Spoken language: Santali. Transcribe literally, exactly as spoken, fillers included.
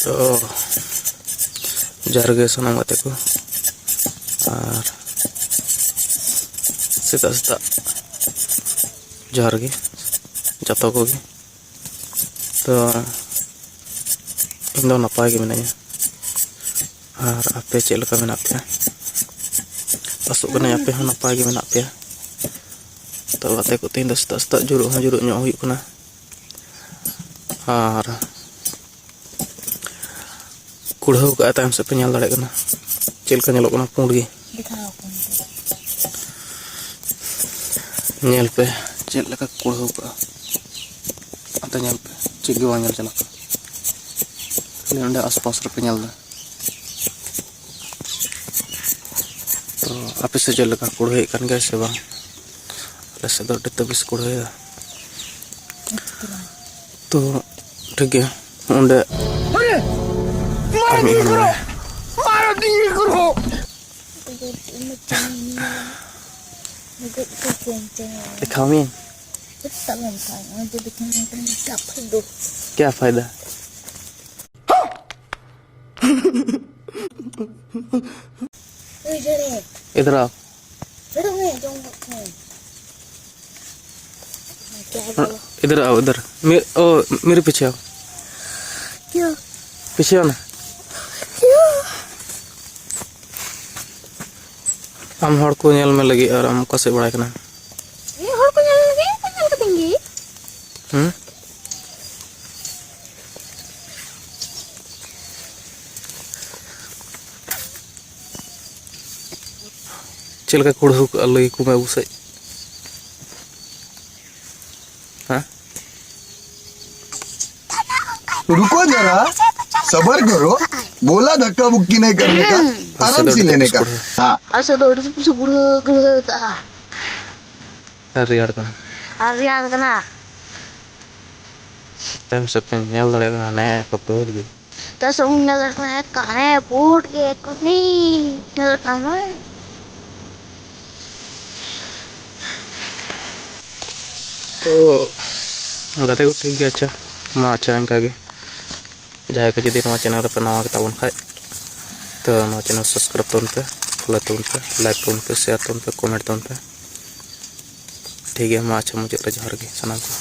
ᱛᱚ, ᱡᱚᱦᱟᱨ ᱜᱮ ᱥᱟᱱᱟᱢ ᱜᱟᱛᱮ ᱠᱚ, ᱟᱨ ᱥᱮᱛᱟᱜ ᱥᱮᱛᱟᱜ ᱡᱚᱦᱟᱨ ᱜᱮ ᱡᱚᱛᱚ ᱠᱚᱜᱮ᱾ ᱛᱚ, ᱤᱧ ᱫᱚ ᱱᱟᱯᱟᱭ ᱜᱮ ᱢᱤᱱᱟᱹᱧᱟ, ᱟᱨ ᱟᱯᱮ ᱪᱮᱫ ᱞᱮᱠᱟ ᱢᱮᱱᱟᱜ ᱯᱮᱭᱟ? ᱟᱥᱚᱜ ᱠᱟᱹᱱᱟᱹᱧ ᱟᱯᱮ ᱦᱚᱸ ᱱᱟᱯᱟᱭ ᱜᱮ ᱢᱮᱱᱟᱜ ᱯᱮᱭᱟ᱾ ᱛᱚ, ᱜᱟᱛᱮ ᱠᱚ, ᱛᱮᱦᱮᱧ ᱫᱚ ᱥᱮᱛᱟᱜ ᱥᱮᱛᱟᱜ ᱡᱩᱨᱩᱜ ᱦᱚᱸ ᱡᱩᱨᱩᱜ ᱧᱚᱜ ᱦᱩᱭᱩᱜ ᱠᱟᱱᱟ, ᱟᱨ ᱠᱩᱲᱦᱟᱹᱣ ᱠᱟᱜᱼᱟᱭ, ᱛᱟᱭᱚᱢ ᱥᱮᱫ ᱯᱮ ᱧᱮᱞ ᱫᱟᱲᱮᱭᱟᱜ ᱠᱟᱱᱟ ᱪᱮᱫ ᱞᱮᱠᱟ ᱧᱮᱞᱚᱜ ᱠᱟᱱᱟ, ᱯᱩᱸᱰ ᱜᱮ᱾ ᱫᱮᱠᱷᱟᱣ ᱟᱠᱚ ᱢᱮ᱾ ᱧᱮᱞ ᱯᱮ ᱪᱮᱫ ᱞᱮᱠᱟ ᱠᱩᱲᱦᱟᱹᱣ ᱠᱟᱜᱼᱟ᱾ ᱚᱱᱛᱮ ᱧᱮᱞ ᱯᱮ, ᱪᱮᱫ ᱜᱮ ᱵᱟᱝ ᱧᱮᱞ ᱪᱟᱞᱟᱜ ᱠᱟᱱᱟ, ᱠᱷᱟᱹᱞᱤ ᱚᱸᱰᱮ ᱟᱥᱯᱟᱥ ᱨᱮᱯᱮ ᱧᱮᱞ ᱮᱫᱟ᱾ ᱛᱚ, ᱟᱯᱮ ᱥᱮᱫ ᱪᱮᱫ ᱞᱮᱠᱟ ᱠᱩᱲᱦᱟᱹᱭᱮᱫ ᱠᱟᱱ ᱜᱮᱭᱟ ᱥᱮ ᱵᱟᱝ? ᱟᱞᱮ ᱥᱮᱫ ᱫᱚ ᱟᱹᱰᱤ ᱛᱟᱹᱵᱤᱥ ᱠᱩᱲᱦᱟᱹᱭᱟ᱾ ᱛᱚ, ᱴᱷᱤᱠ ᱜᱮᱭᱟ, ᱚᱸᱰᱮ ᱟᱨ ᱢᱤᱫ ᱦᱚᱲ ᱢᱮᱱᱟᱭᱟ᱾ ᱫᱮᱠᱷᱟᱣ ᱢᱮ᱾ क्या फायदा? इधर आओ। इधर आओ, इधर। मे-, ओ, मेरे पीछे आओ। क्या? पीछे आओ ना। क्या? ᱟᱢ ᱦᱚᱲ ᱠᱚ ᱧᱮᱞ ᱢᱮ ᱞᱟᱹᱜᱤᱫ ᱟᱨ ᱟᱢ ᱚᱠᱟ ᱥᱮᱫ ᱵᱟᱲᱟᱭ ᱠᱟᱱᱟ? ᱢᱤᱫ ᱦᱚᱲ ᱠᱚ ᱧᱮᱞ ᱞᱟᱹᱜᱤᱫ ᱠᱚ ᱧᱮᱞ ᱠᱟᱹᱫᱤᱧ ᱜᱮ᱾ ᱦᱩᱸ? ᱪᱮᱫ ᱞᱮᱠᱟ ᱠᱩᱲᱦᱟᱹᱣ ᱠᱟᱜᱼᱟ, ᱞᱟᱹᱭ ᱟᱠᱚ ᱢᱮ ᱟᱵᱚ ᱥᱮᱫ᱾ ᱦᱮᱸ? रुको जरा, सबर करो। बोला धक्का मुक्की नहीं करने का, आराम से लेने का। हाँ। ᱟᱨ ᱥᱮᱫ ᱫᱚ ᱟᱹᱰᱤ ᱥᱩᱠ ᱥᱩᱠ ᱠᱩᱲᱦᱟᱹ, ᱠᱩᱲᱦᱟᱹ ᱠᱟᱜᱼᱟ᱾ ᱟᱨ ᱨᱮᱭᱟᱲ ᱠᱟᱱᱟ᱾ ᱟᱨ ᱨᱮᱭᱟᱲ ᱠᱟᱱᱟ᱾ ᱛᱟᱭᱚᱢ ᱥᱮᱫ ᱯᱮ ᱧᱮᱞ ᱫᱟᱲᱮᱭᱟᱜ ᱠᱟᱱᱟ, ᱦᱟᱱᱮ ᱠᱚ ᱯᱟᱹᱲ ᱜᱮ᱾ ᱛᱟᱭᱚᱢ ᱥᱮᱫ ᱵᱚᱱ ᱧᱮᱞ ᱫᱟᱲᱮᱭᱟᱜ ᱠᱟᱱᱟ, ᱦᱟᱱᱮ ᱯᱩᱸᱰ ᱜᱮ ᱠᱟᱹᱢᱤ ᱧᱮᱞᱚᱜ ᱠᱟᱱᱟ᱾ ᱛᱚ, ᱜᱟᱛᱮ ᱠᱚ, ᱴᱷᱤᱠ ᱜᱮᱭᱟ, ᱟᱪᱪᱷᱟ, ᱢᱟ, ᱟᱪᱪᱷᱟ, ᱤᱱᱠᱟ ᱜᱮ᱾ ᱡᱟᱦᱟᱸᱭ ᱠᱚ ᱡᱩᱫᱤ ᱱᱚᱣᱟ ᱪᱮᱱᱮᱞ ᱨᱮᱯᱮ ᱱᱟᱣᱟ ᱜᱮᱛᱟ ᱵᱚᱱ ᱠᱷᱟᱡ, ᱛᱚ ᱱᱚᱣᱟ ᱪᱮᱱᱮᱞ ᱥᱟᱵᱥᱠᱨᱟᱭᱤᱵ ᱛᱟᱵᱚᱱ ᱯᱮ, ᱯᱷᱚᱞᱳ ᱛᱟᱵᱚᱱ ᱯᱮ, ᱞᱟᱭᱤᱠ ᱛᱟᱵᱚᱱ ᱯᱮ, ᱥᱮᱭᱟᱨ ᱛᱟᱵᱚᱱ ᱯᱮ, ᱠᱚᱢᱮᱱᱴ ᱛᱟᱵᱚᱱ ᱯᱮ᱾ ᱴᱷᱤᱠ ᱜᱮᱭᱟ, ᱢᱟ ᱟᱪᱪᱷᱟ, ᱢᱩᱪᱟᱹᱫ ᱨᱮ ᱡᱚᱦᱟᱨ ᱜᱮ ᱥᱟᱱᱟᱢ ᱠᱚ᱾